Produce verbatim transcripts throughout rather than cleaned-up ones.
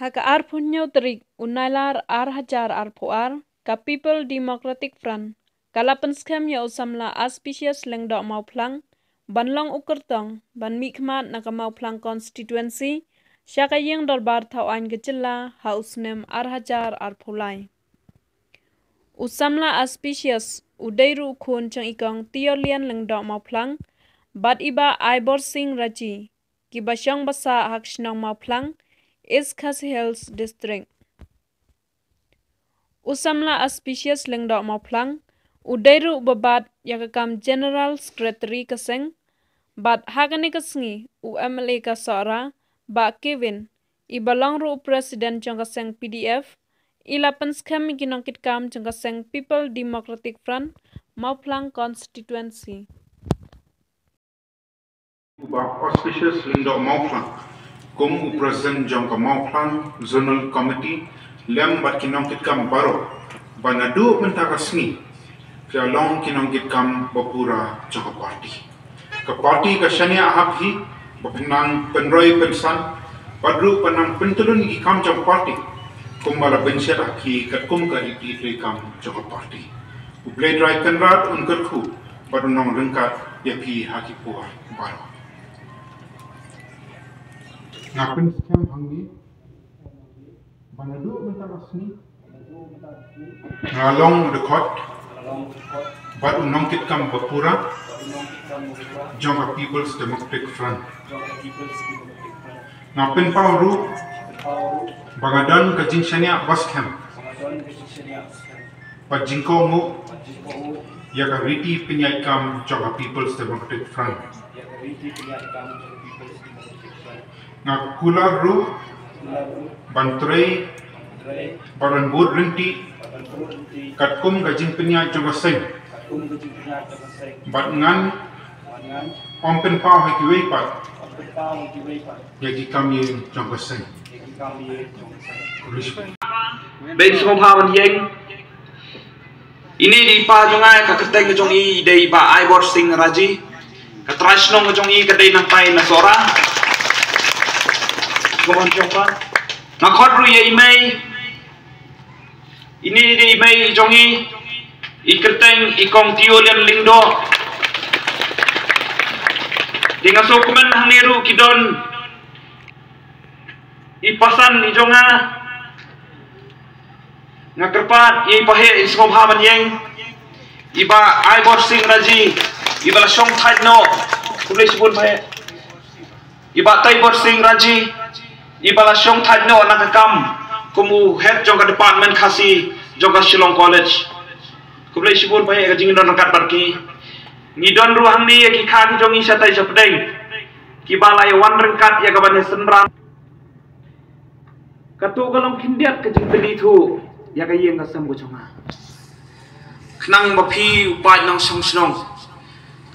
Ha ka arphew hynñiew tarik u Nailar ar hajar arphew ar, ka People Democratic Front ka la pynskhem ïa u samla Aspicious Lyngdoh Mawphlang ban long u kyrtong ban mihkhmat na ka Mawphlang constituency sha ka ïing dorbar thaw aiñ ka jylla ha u snem ar hajar arphew lai. U samla Aspicious u dei ruh u khun jong i kong Tiolian Lyngdoh Mawphlang bad i bah Aibor Singh Raji, kiba shong basa ha ka shnong Mawphlang, East Khasi Hills District. U samla Aspicious Lyngdoh Mawphlang u dei ruh uba bat ïa ka kam General Secretary ka seng, bad ha kane ka sngi u M L A ka Sohra, bah Kevin, iba long ruh u President jong ka seng P D F, i la pynskhem ïa ki nongkitkam jong ka seng People Democratic Front, Mawphlang Constituency. U bah Aspicious Lyngdoh Mawphlang kum u President jong ka Mawphlang Zonal Committee lem bad ki nongkitkam baroh, ba naduh mynta ka sngi ki la long ki nongkitkam ba pura jong ka party. Ka party ka shaniah ha phi ba phin nang pynroi pynsan bad ruh ban nang pyntylun ïa ki kam jong ka party, kumba la bynshet ha phi katkum ka riti treikam jong ka party. U Blei Trai Kynrad un kyrkhu bad un long ryngkat ïa phi ha ki por baroh. Nga pynskhem hangne ba naduh mynta ka sngi nga long u dkhot bad u nongkitkam ba pura jong ka People's Democratic Front. Nga pynpaw ruh ba nga don ka jingshaniah ba skhem bad jingkohnguh ïa ka riti pynïaid kam jong ka People's Democratic Front. Nga kular ruh ban trei bad ban bud ryntih katkum ka jingpynïaid jong ka seng. Bad ngan ym pynpaw ha kiwei pat ïa ki kam ïing jong ka seng. Khublei shibun. Bad sngewbha ban ïeng. Ine i dei i pa jong nga, ka kyrteng ka jong i dei i bah Aibor Singh Raji. Ka trai shnong ka jong i ka dei nangtai na Sohra. Sngewbha ban ïeng pa. Nga khot ruh ïa i mei. Ine i dei i mei jong i, i kyrteng i kong Tiolian Lyngdoh. Te nga sngewkmen hangne ruh ki don i pasan i jong nga. Nga kyrpad ïa i paheh, i sngewbha ban ïeng, i bah Aibor Singh Raji, iba la shong thait noh. Khublei shibun paheh. I bah Taibor Singh Raji, iba la shong thait noh na ka kam kum u head jong ka department Khasi jong ka Shillong College. Khublei shibun paheh ïa ka jingdon ryngkat bad ki. Ngi don ruh hangne ïa ki kha ki jong i shatai shapdeng, kiba la ïa wan ryngkat ïa ka ban ïa synran. Kato ka long khyndiat ka jingpynithuh ïa ka ïing ka sem ka jong nga. Khnang ba phi u paid nongshong shnong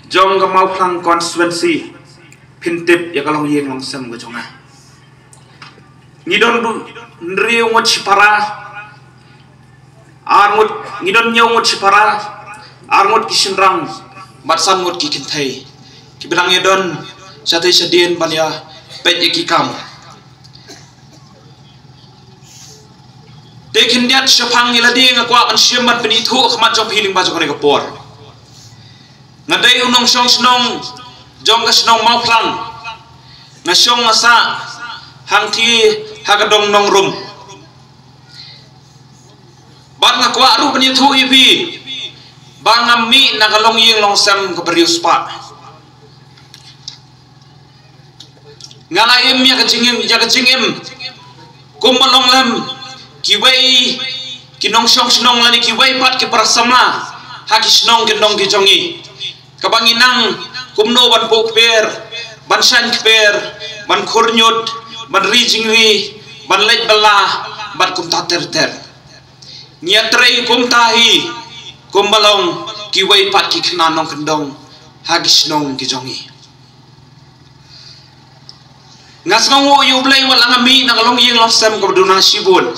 jong ka Mawphlang constituency phin tip ïa ka longïing longsem ka jong nga. Ngi don ruh hynriew ngut shipara, ar ngut, ngi don hynñiew ngut shipara, ar ngut ki shynrang bad san ngut ki kynthei, kiba dang ïa don shatei shadien ban ïa peit ïa ki kam. Te khyndiat shaphang ïa lade nga kwah ban shim ban pynithuh ha khmat jong phi lyngba jong kane ka por. Nga dei u nongshong shnong jong ka shnong Mawphlang. Nga shong nga sah hangtei ha ka dong Nongrum. Bad nga kwah ruh ban ïathuh ïa phi ba nga mih na ka longïing longsem kaba riewspah. Nga la im ïa ka jingim, ïa ka jingim kumba long lem kiwei ki nongshong shnong lane kiwei pat ki para samla ha ki shnong ki nong ki jong ngi. Kaba ngi nang kumno ban pok kper, ban shang kper, ban khur ñiut, ban ri jingri, ban leit bylla, bad kumta ter ter. Ngi ïatrei kumta hi kumba long kiwei pat ki khynnah nongkyndong ha ki shnong ki jong ngi. Nga sngewnguh ïa U Blei wat la nga mih na ka longïing longsem kaba duna shibun.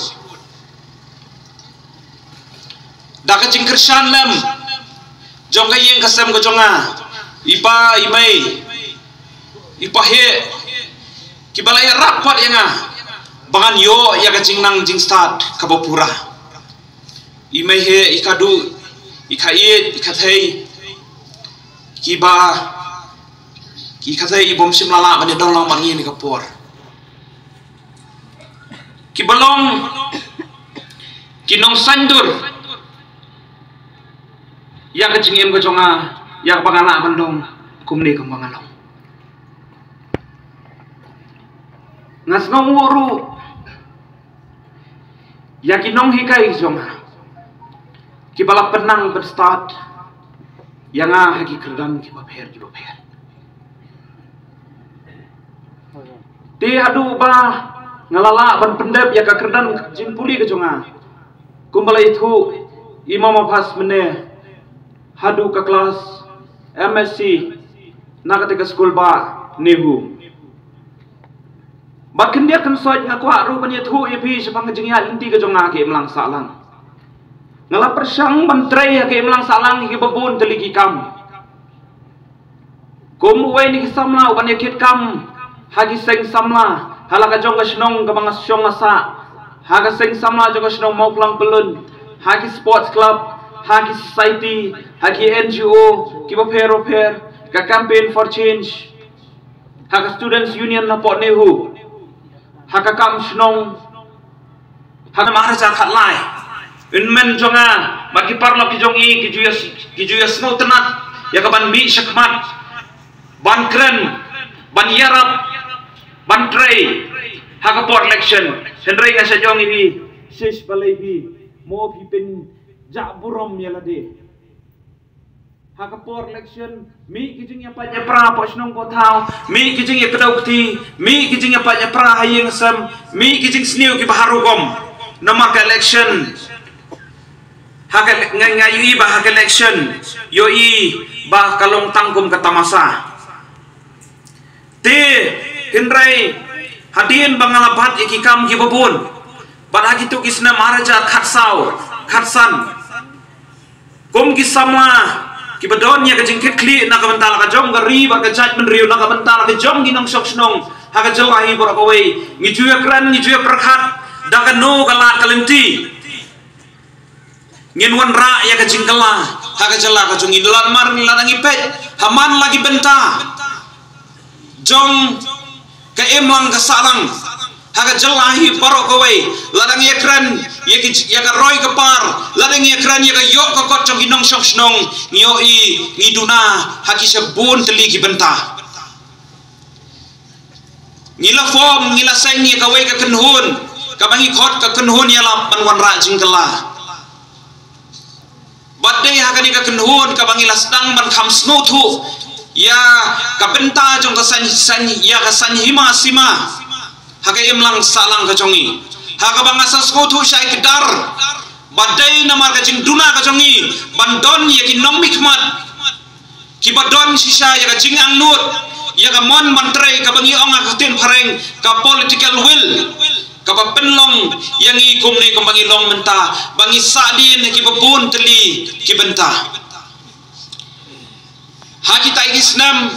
Da ka jingkyrshan lem jong ka ïing ka sem ka jong nga, i pa i mei, i paheh, kiba la ïarap pat ïa nga. Ba ngan ïoh ïa ka jingnang jingstad kaba pura. I mei he, i khadduh, i khaieit, i khathei, kiba, ki khathei i bym shym la lah ban ïadon lang bad ngi ha kane ka por. Kiba long ki nongsaindur ïa ka jingim ka jong nga, ïa kaba nga lah ban long kumne kumba nga long. Nga sngew nguh ruh ïa ki nonghikai jong nga, kiba la pynang pynstad ïa nga ha ki kyrdan kiba pher kiba pher. Te haduh ba nga la lah ban pyndep ïa ka kyrdan jingpule ka jong nga, kumba la ïathuh i Mama Phas mynne, haduh ka klas M S C na kata ka skul ba NEHU. Bad khyndiat khynsoit nga kwah ruh ban ïathuh ïa phi shaphang ka jingïaid lynti ka jong nga ha ka imlang sahlang. Nga la pyrshang ban trei ha ka imlang sahlang ïa kiba bun tylli ki kam. Kum uwei na ki samla uban ïa kit kam ha ki seng samla ha la ka jong ka shnong kaba nga shong nga sah, ha ka seng samla jong ka shnong Mawphlang Pyllun, ha ki sports club, ha ki society, ha ki N G O kiba pher ba pher, ka Campaign for Change, ha ka Students Union na pdeng NEHU, ha ka kam shnong, ha ka Maharajah khatlai. Hynmen jong nga bad ki paralok ki jong i, ki ju ïa, ki ju ïa sngewtynnat ïa ka ban mih shakhmat ban kren, ban ïarap, ban trei ha ka por election. Hynrei nga sa ong ïa phi, shisha balei phi, mo phi pynjah burom ïa lade. Ha ka por election, mih ki jingïapait ïapra hapoh shnong hapoh thaw, mih ki jingïakdew kti, mih ki jingïapait ïapra ha ïing sem, mih ki jingsniew kiba har rukom. Namar ka election, ha ka, nga, nga ïohi ba ha ka election, ïohi ba ka long tang kum ka tamasa. Te hynrei hadien ba nga la bat ïa ki kam kiba bun, bad ha kito ki snem ar hajar khatsaw, khatsan, kum ki samla kiba don ïa ka jingkitkhlieh na ka bynta la ka jong ka ri bad ka jaitbynriew, na ka bynta la ka jong ki nongshong shnong ha ka jylla hi baroh kawei, ngi ju ïakren, ngi ju ïapyrkhat da kano ka lad ka lynti ngin wanrah ïa ka jingkylla ha ka jylla ka jong ngi. Lada mar, lada ngi peit ha man la ki bynta jong ka imlang ka sahlang ha ka jylla hi baroh kawei, lada ngi ïakren ïa ki, ïa ka roi ka par, lada ngi ïakren ïa ka ïoh ka kot jong ki nongshong shnong, ngi ïohi, ngi duna ha ki shibun tylli ki bynta. Ngi la form, ngi la seng ïa kawei ka kynhun kaba ngi khot ka kynhun ïalap ban wanrah jingkylla. Bad dei ha kane ka kynhun kaba ngi la sdang ban kham sngewthuh ïa ka bynta jong ka saiñ, saiñ, ïa ka saiñ hima sima ha ka imlang sahlang ka jong ngi, ha kaba nga sa sngewthuh shai kdar ba dei namar ka jingduna ka jong ngi ban don ïa ki nongmihkhmat kiba don shisha ïa ka jingangnud, ïa ka mon ban trei, kaba ngi ong ha ka ktien phareng ka political will, kaba pynlong ïa ngi kumne kumba ngi long mynta, ba ngi sahdien ha kiba bun tylli ki bynta. Ha kita ki snem,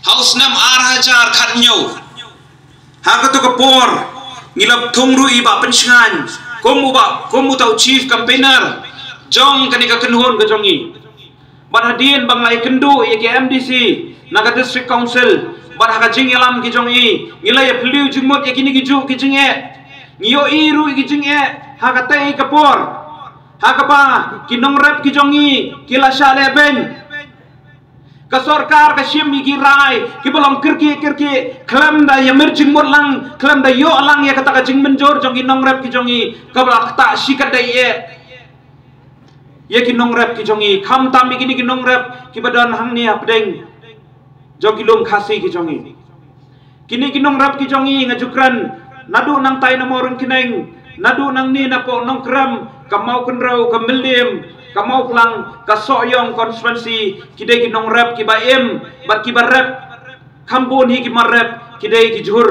ha u snem ar hajar khathynñiew, ha kato ka por ngi la thung ruh ïa i Bah Pynshngaiñ kum u bah, kum uta u chief campaigner jong kane ka kynhun ka jong ngi. Bad hadien ba ngi la ïakynduh ïa ki M D C na ka district council, bad ha ka jingïalam ki jong i ngi la ïaphylliew jingmut ïa kine ki juh ki jingeh. Ngi ïohi ruh ïa ki jingeh ha katei ka por, ha kaba ki nongrep ki jong ngi ki la shah lehbeiñ. Ka sorkar ka shim ïa ki rai kiba long kyrkieh kyrkieh, khlem da ïamir jingmut lang, khlem da ïoh lang ïa kata ka jingmynjur jong ki nongrep ki jong ngi, kaba la ktah shikatdei eh ïa ki nongrep ki jong ngi, khamtam ïa kine ki nongrep kiba don hangne hapdeng jong ki lum Khasi ki jong ngi. Kine ki nongrep ki jong ngi nga ju kren naduh nangtai na Mawryngkneng, naduh nangne na pdeng Nongkrem, ka Mawkynrew, ka Mylliem, ka Mawphlang, ka Sohiong constituency, ki dei ki nongrep kiba im bad kiba rep. Kham bun hi ki mar rep, ki dei ki jhur,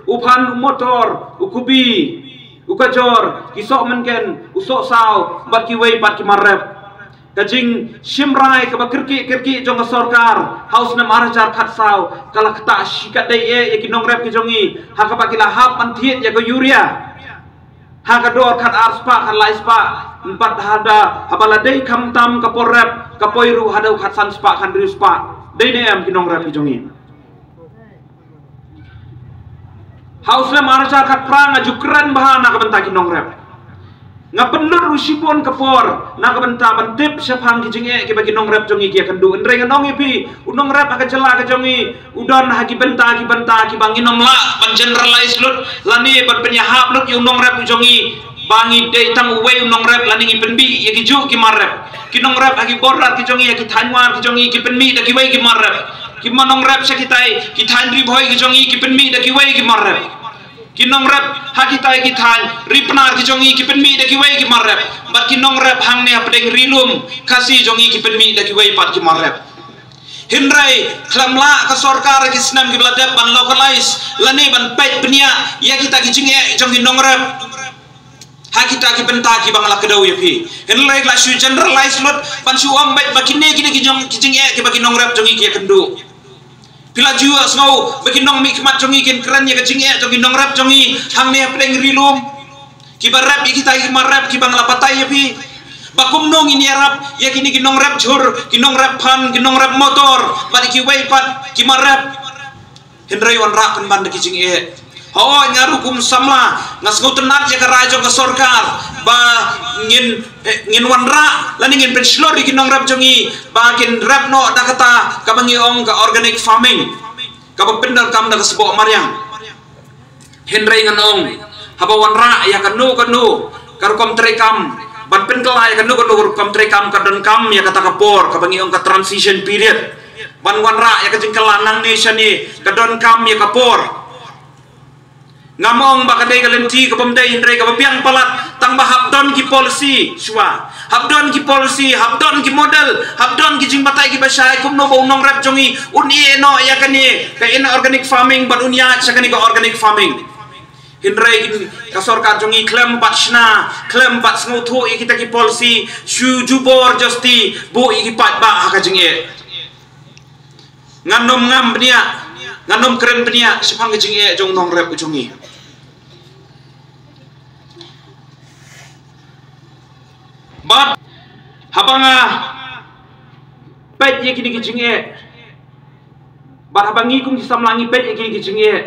u phan, u motor, u kubi, u kajor, ki sohmynken, u sohsaw bad kiwei pat ki mar rep. Ka jingshim rai kaba kyrkieh kyrkieh jong ka sorkar ha u snem ar hajar khatsaw ka la ktah shikatdei eh ïa ki nongrep ki jong ngi ha kaba ki la hap ban thied ïa ka urea ha ka dor khat ar spah khat lai spah, bad haba la dei khamtam ka por rep ka poi ruh haduh khat san spah khat hynriew spah. Dei ne em ki nongrep ki jong ngi? Ha u snem ar hajar khatphra nga ju kren bha na ka bynta ki nongrep. Nga pynlut ruh shibun ka por na ka bynta ban tip shaphang ki jingeh kiba ki nongrep jong ngi ki ïakynduh. Hynrei ngan ong ïa phi, u nongrep ha ka jylla ka jong ngi u don ha ki bynta ki bynta kiba ngin ym lah ban generalize lut lane ban pynïahap lut ïa u nongrep u jong ngi ba ngi dei tang uwei u nongrep lane ngi pynmih ïa ki juh ki mar rep. Ki nongrep ha ki border ki jong ngi, ha ki thaiñ war ki jong ngi ki pynmih da kiwei ki mar rep. Ki ma nongrep sha kitai ki thaiñ Ri Bhoi ki jong ngi ki pynmih da kiwei ki mar rep. Ki nongrep ha kitai ki thaiñ Ri Pnar ki jong ngi ki pynmih da kiwei ki mar rep. Bad ki nongrep hangne hapdeng Ri Lum Khasi jong ngi ki pynmih da kiwei pat ki mar rep. Hynrei khlem lah ka sorkar ha ki snem kiba la dep ban localize lane ban peit bniah ïa kita ki jingeh jong ki nongrep ha kita ki bynta kiba nga la kdew ïa phi. Hynrei la shu generalize lut ban shu ong beit ba kine kine ki jong ki jingeh kiba ki nongrep jong ngi ki ïakynduh. Phi la ju ïohsngew ba ki nongmihkhmat jong ngi kin kren ïa ka jingeh jong ki nongrep jong ngi hangne hapdeng Ri Lum kiba rep ïa kita ki mar rep kiba nga la batai ïa phi. Ba kumno ngin ïarap ïa kine ki nongrep jhur, ki nongrep phan, ki nongrep motor bad ïa kiwei pat ki mar rep. Hynrei wanrah pynban da ki jingeh. Hooid, nga ruh kum samla nga sngewtynnat ïa ka rai jong ka sorkar ba ngin, eh, ngin wanrah lane ngin pynshlur ïa ki nongrep jong ngi ba kin rep noh da kata kaba ngi ong ka organic farming kaba pyndonkam da ka sboh mariang. Hynrei ngan ong, haba wanrah ïa kano kano ka rukom treikam ban pynkylla ïa kano kano ka rukom treikam ka donkam ïa kata ka por kaba ngi ong ka transition period. Ban wanrah ïa ka jingkylla nangne shane ka donkam ïa ka por. Ngam ong ba ka dei ka lynti kabym dei, hynrei kaba biang palat tang ba hap don ki policy shuwa, hap don ki policy, hap don ki model, hap don ki jingbatai kiba shai kumno ba u nongrep jong ngi un ïeh noh ïa kane ka inorganic farming bad un ïaid sha kane ka organic farming. Hynrei ka sorkar jong ngi khlem pat shna, khlem pat sngewthuh ïa kita ki policy, shu jubor josti buh ïa ki paidbah ha ka jingeh. Ngan ym ngam bniah, ngan ym kren bniah shaphang ka jingeh jong u nongrep u jong ngi. Bad haba nga peit ïa kine ki jingeh, bad haba ngi kum ki samla ngi peit ïa kine ki jingeh,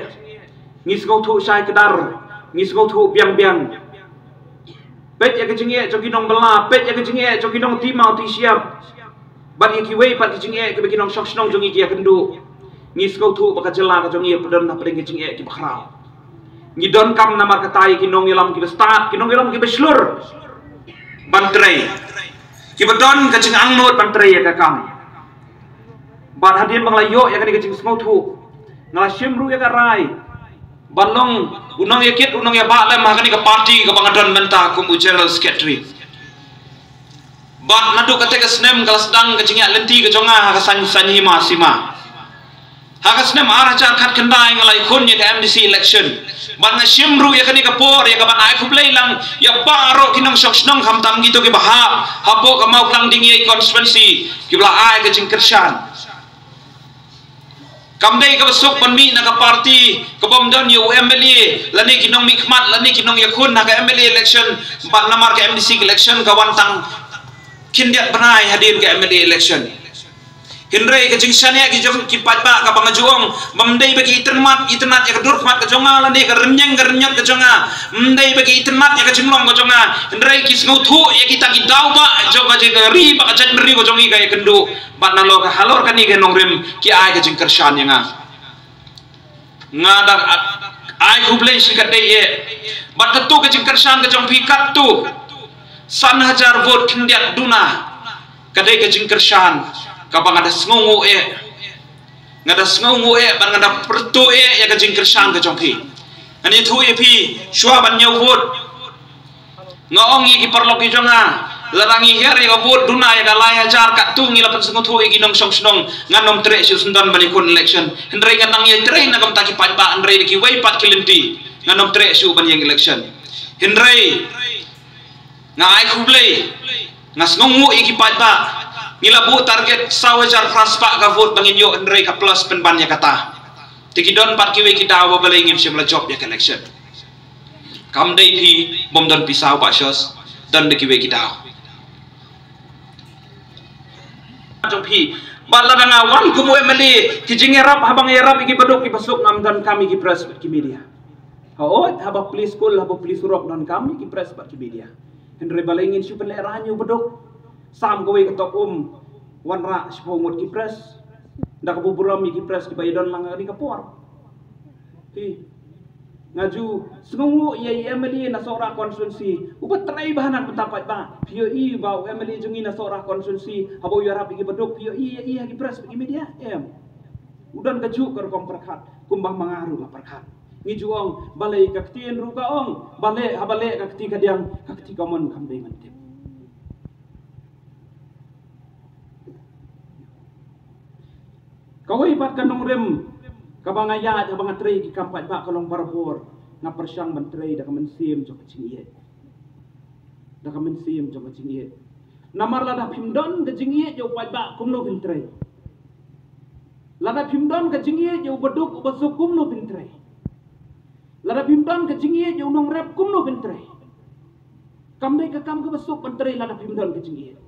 ngi sngewthuh shai kdar, ngi sngewthuh biang biang. Peit ïa ka jingeh jong ki nongbylla, peit ïa ka jingeh jong ki nongti maw ti shyiap. Bad ïa kiwei pat ki jingeh kiba ki nongshong shnong jong ngi ki ïakynduh. Ngi sngewthuh ba ka jylla ka jong ngi ïa pdon hapdeng ki jingeh kiba khraw. Ngi donkam namar kata ïa ki nongïalam kiba stad, ki nongïalam kiba shlur ban trei, kiba don ka jingangnud ban trei ïa ka kam. Bad hadien ba nga la ïoh ïa kane ka jingsngewthuh, nga la shim ruh ïa ka rai ban long u nongïakit u nongïabah lem ha kane ka party kaba nga don mynta kum u General Secretary. Bad naduh katei ka snem ka la sdang ka jingïaid lynti ka jong nga ha ka saiñ saiñ hima sima. Ha ka snem ar hajar khatkhyndai nga la ïakhun ïa ka M D C election. Bad nga shim ruh ïa kane ka por ïa ka ban ai khublei lang ïa baroh ki nongshong shnong khamtam kito kiba hap hapoh ka Mawphlang Diengïei constituency kiba la ai ka jingkyrshan. Kam dei kaba suk ban mih na ka party kabym don ïa u M L A lane ki nongmihkhmat lane ki nongïakhun ha ka M L A election, bad namar ka M D C election ka wan tang khyndiat bnai hadien ka M L A election. Hynrei ka jingshaniah ki jong ki paidbah kaba nga ju ong, bym dei ba ki itynnad itynnad ïa ka dur khmat ka jong nga lane ka rynïeng ka rynñiot ka jong nga. Bym dei ba ki itynnad ïa ka jinglong ka jong nga. Hynrei ki sngewthuh ïa kita ki daw ba jong ka jingri ba ka jaitbynriew ka jong ngi ka ïakynduh. Bad nalor ka halor kane ka nongrim ki ai ka jingkyrshan ïa nga. Nga da ai khublei shi katdei eh. Bad katto ka jingkyrshan ka jong phi katto, san hajar vote khyndiat duna. Ka dei ka jingkyrshan kaba nga da sngewnguh eh. Nga da sngewnguh eh bad nga da pyrto eh ïa ka jingkyrshan ka jong phi. Ngan ïathuh ïa phi, shuwa ban ñiew vote, nga ong ïa ki paralok ki jong nga, lada ngi hiar ïa ka vote duna ïa ka lai hajar katto ngi la pynsngewthuh ïa ki nongshong shnong, ngan ym treh shuh shen don ban ïakhun election. Hynrei ngan nang ïatrei na ka bynta ki paidbah, hynrei da kiwei pat ki lynti ngan ym treh shuh ban ïeng election. Hynrei nga ai khublei Nga sngewnguh ïa ki paidbah. Ngi la buh target saw hajar phra spah ka vote ba ngin ïoh, hynrei ka plus pynban ïa kata. Te ki don pat kiwei ki daw ba balei ngim shym la jop ïa ka election. Kam dei phi bym don pisa, Bah Shos, don da kiwei ki daw. Jong phi, ba lada nga wan kum u M L A, ki jingïarap, haba nga ïarap ïa ki baduk ki basuk, ngam donkam ïa ki press bad ki media. Hooid, haba plie skul, haba plie surok, donkam ïa ki press bad ki media. Hynrei balei ngin shu pynlehraiñ ïa u baduk? Sam kawei ka tok um wanrah shiphew ngut ki press. Da kaba burom ïa ki press kiba ïadon lang ha kane ka por. Phi, nga ju sngewnguh ïa i M L A na Sohra constituency uba trei bha na ka bynta paidbah. Phi ïohi ba u M L A jong ngi na Sohra constituency haba u ïarap ïa ki baduk, phi ïohi ïa i ha ki press bad ki media? Em. U don kajuh ka rukom pyrkhat kumba ma nga ruh nga pyrkhat. Ngi ju ong, balei ka ktien ruh ka ong, balei, ha balei ka kti kadiang, ka kti kamon kam dei ban tip. Kawei pat ka nongrim kaba nga ïaid haba nga trei ki kam paidbah ka long barabor nga pyrshang ban trei da ka mynsiem jong ka jingïeit. Da ka mynsiem jong ka jingïeit. Namar lada phim don ka jingïeit ïa u paidbah, kumno phin trei? Lada phim don ka jingïeit ïa u baduk u basuk, kumno phin trei? Lada phim don ka jingïeit ïa u nongrep, kumno phin trei? Kam dei ka kam kaba suk ban trei lada phim don ka jingïeit.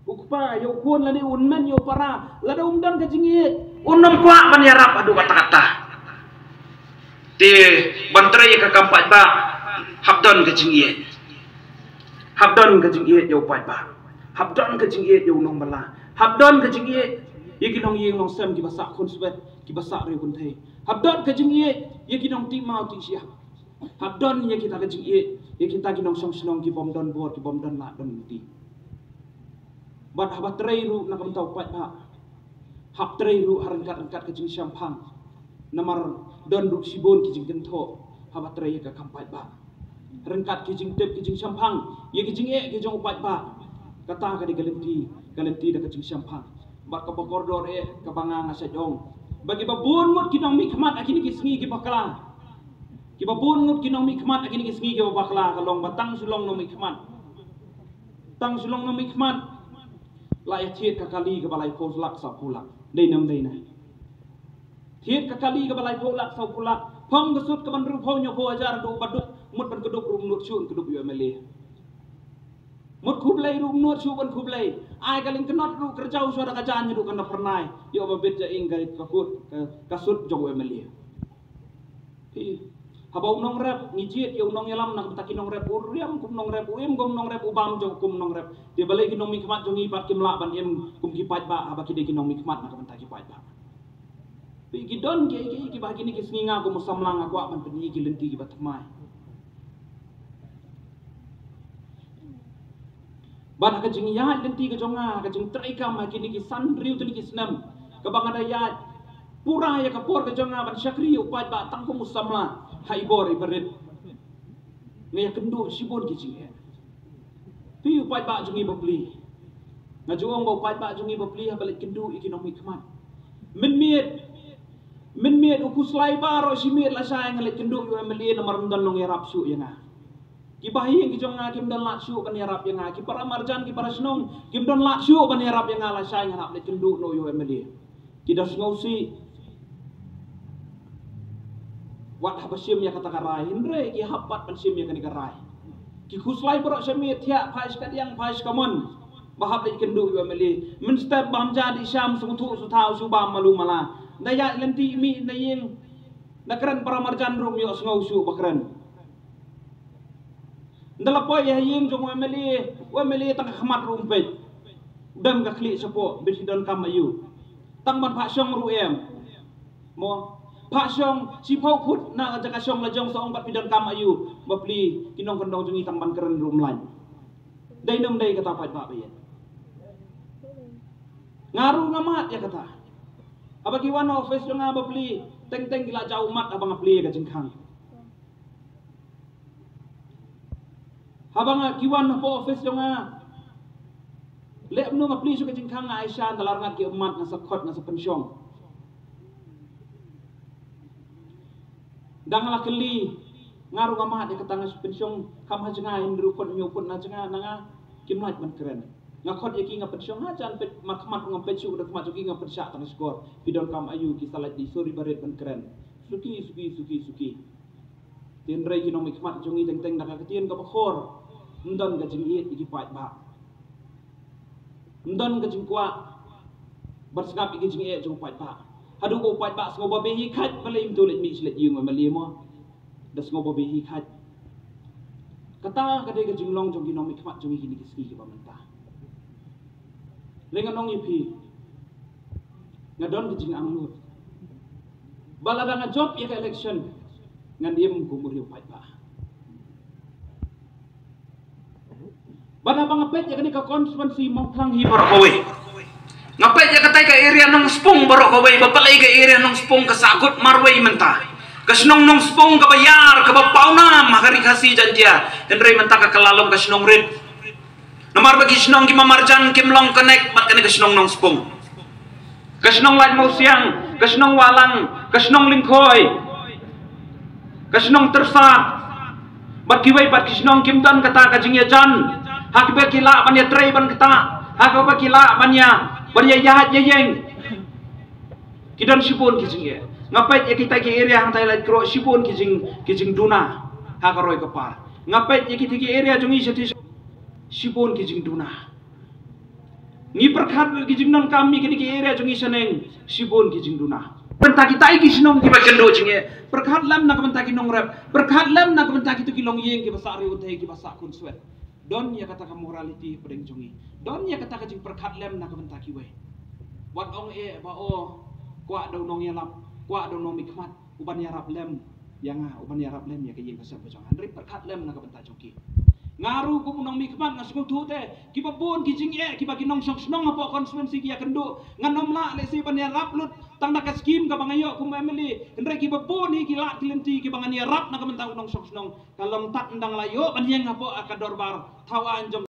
U kpa ïa u khun lane u hynmen ïa u para, lada um don ka jingïeit, un ym kwah ban ïarap haduh katta katta. Te ban trei ïa ka kam paidbah, hap don ka jingïeit. Hap don ka jingïeit ïa u paidbah. Hap don ka jingïeit ïa u nongbylla. Hap don ka jingïeit ïa ki nongïing nongsem kiba sah khunswet, kiba sah riew kynthei. Hap don ka jingïeit ïa ki nongtih maw tih shiap. Hap don ïa kita ka jingïeit ïa kita ki nongshong shnong ki bym don bor, ki bym don lad don lynti. Bad haba trei ruh na ka bynta u paidbah, hap trei ruh ha ryngkat ryngkat ka jingshemphang. Namar don ruh shibun ki jingkynthoh haba trei ïa ka kam paidbah. Ryngkat ki jingtip ki jingshemphang ïa ki jingeh ki jong u paidbah. Kata ka dei ka lynti, ka lynti da ka jingshemphang. Bad kaba kordor eh kaba nga nga sa jong, ba kiba bun ngut ki nongmihkhmat ha kine ki sngi kiba bakla. Kiba bun ngut ki nongmihkhmat ha kine ki sngi kiba bakla ka long ba tang shu long nongmihkhmat. Tang shu long nongmihkhmat. La ïa thied ka kali kaba laiphew lak sawphew lak. Dei nam dei na. Thied ka kali kaba laiphew lak sawphew lak. Phong ka sut kaba hynriewphew hynñiewphew hajar haduh ba duk, mut ban kdup ruh ym nud shuh ban kdup ïa u M L A. Mut khublei ruh ym nud shuh ban khublei. Ai ka lyngknot ruh kyrjaw shuwa da ka jaiñ haduh kan da phyrnai. Ïoh ba bit ja ing ka, ka kut, ka, ka sut jong u M L A. Phi, haba u nongrep, ngi jied ïa u nongïalam na ka bynta ki nongrep, u riam kum nongrep, u im kum nongrep, u bam jong kum nongrep. Te balei ki nongmihkhmat jong ngi pat kim lah ban im kum ki paidbah haba ki dei ki nongmihkhmat na ka bynta ki paidbah? Phi, ki don kiei kiei kiba ha kine ki sngi nga kum u samla nga kwah ban pyni ki lynti kiba thymmai. Bad ha ka jingïaid lynti ka jong nga, ha ka jingtrei kam ha kine ki san hynriew tylli ki snem kaba nga da ïaid pura ïa ka por ka jong nga ban shakri ïa u paidbah tang kum u samla ha i bor i barit, nga ïakynduh shibun ki jingeh. Phi, u paidbah jong ngi bapli, nga ju ong ba u paidbah jong ngi bapli haba leit kynduh ïa ki nongmihkhmat. Mynmiet, mynmiet u khuslai baroh shi miet lashai nga leit kynduh ïa u M L A namar ym don nongïarap shuh ïa nga. Kiba ha ïing ki jong nga kim don lad shuh ban ïarap ïa nga. Ki para marjan, ki para shnong kim don lad shuh ban ïarap ïa nga lashai nga hap leit kynduh noh ïa u M L A. Ki da sngewsih wat haba shim ïa kata ka rai, hynrei ki hap pat ban shim ïa kane ka rai. Ki khuslai baroh shi miet, thiah phai shi kadiang phai shi kamon ba hap leit kynduh ïa u M L A. Mynstep bam ja dih sham, sngewthuh sngewthaw shu bam malu mala. Da ïaid lynti i mih na ïing, da kren para marjan ruh ym ïohsngew shuh ba kren. Nda la poi ha ïing jong u M L A, u M L A tang ka khmat ruh um peit. Dem ka khlieh shapoh, bit hi donkam aïu. Tang ban phah shong ruh em. Mo, phah shong shiphew phut na jaka shong la jong sa ong bad phi donkam aïu. Bapli, ki nongkyndong jong ngi tang ban kren ruh um lait. Dei nam dei kata paidbah ba ïeit? Nga ruh nga mad ïa kata. Haba ki wan office jong nga bapli, teng teng ki la jaw ummat haba nga plie ka jingkhang. Haba nga ki wan hapoh office jong nga, leh kumno nga plie shuh ka jingkhang, nga ai sha, nda la rngat ki ummat nga sa khot, nga sa pynshong. Dang la kylli, nga ruh nga mad ïa kata, nga sa pynshong kam ha jngai, hynriew phut hynñiew phut na jngai na nga. Kim lait ban kren. Nga khot ïa ki nga pynshong ha jan peit markhmat, nga peit shu da khmat jong ki nga pynshah tang skor. Phi donkam aïu? Ki sa lait di, sorry, barit ban kren. Suki, suki, suki, suki. Tynrai ki nongmihkhmat jong ngi teng teng da ka ktien kaba khor. Ym don ka jingïeit ïa ki paidbah. Ym don ka jingkwah ban sngap ïa ki jingeh jong u paidbah. Haduh ba u paidbah sngew ba beh hi khat, balei ym tu leit mih sha leit ïing, ma lei mo. Da sngew ba beh hi khat. Kata ka dei ka jinglong jong ki nongmihkhmat jong ngi kine ki sngi kiba mynta. Lei nga ong ïa phi, nga don ka jingangnud ba lada nga jop ïa ka election, ngan im kum u riew paidbah. Bad haba nga peit ïa kane ka constituency Mawphlang hi baroh kawei, nga peit ïa katai ka area Nongspung baroh kawei, ba balei ka area Nongspung ka sahkut marwei mynta. Ka shnong Nongspung kaba ïar, kaba pawnam ha ka Ri Khasi Jaiñtia, hynrei mynta ka kylla long ka shnong rit. Namar ba ki shnong ki ma marjan kim long connect bad kane ka shnong Nongspung. Ka shnong Laitmawsiang, ka shnong Wahlang, ka shnong Lyngkhoi, ka shnong Tyrsad, bad kiwei pat ki shnong kim don kata ka jingïajan. Ha kaba ki lah ban ïatrei ban ktah, ha kaba ki lah ban ïa, ban ïa ïaid ïa ïeng. Ki don shibun ki jingeh. Nga peit ïa kitai ki area hangtai Laitkroh, shibun ki jing, ki jingduna ha ka roi ka par. Nga peit ïa kitai ki area jong ngi shatei, shibun ki jingduna. Ngi pyrkhat ki jingdonkam ïa kine ki area jong ngi shaneng, shibun ki jingduna. Bynta kitai ki shnong kiba kynduh jingeh, pyrkhat lem na ka bynta ki nongrep, pyrkhat lem na ka bynta kito ki longïing kiba sah riew thei, kiba sah khun swet. Don ïa kata ka morality hapdeng jong ngi. Don ïa kata ka jingpyrkhat lem na ka bynta kiwei. Wat ong eh ba, o, kwah da u nongïalap, kwah da u nongmihkhmat uban ïarap lem ïa nga, uban ïarap lem ïa ka ïing ka sem ka jong nga. Hynrei pyrkhat lem na ka bynta jong ki. Nga ruh kum u nongmihkhmat nga sngewthuh te, kiba bun ki jingeh kiba ki nongshong shnong hapoh constituency ki ïakynduh. Ngan ym lah lehse ban ïarap lut tang da ka skim kaba nga ïoh kum u M L A. Hynrei kiba bun hi ki lad ki lynti kiba ngan ïarap na ka bynta u nongshong shnong. Ka long tad ynda nga la ïoh ban ïeng hapoh ka dorbar thaw aiñ jong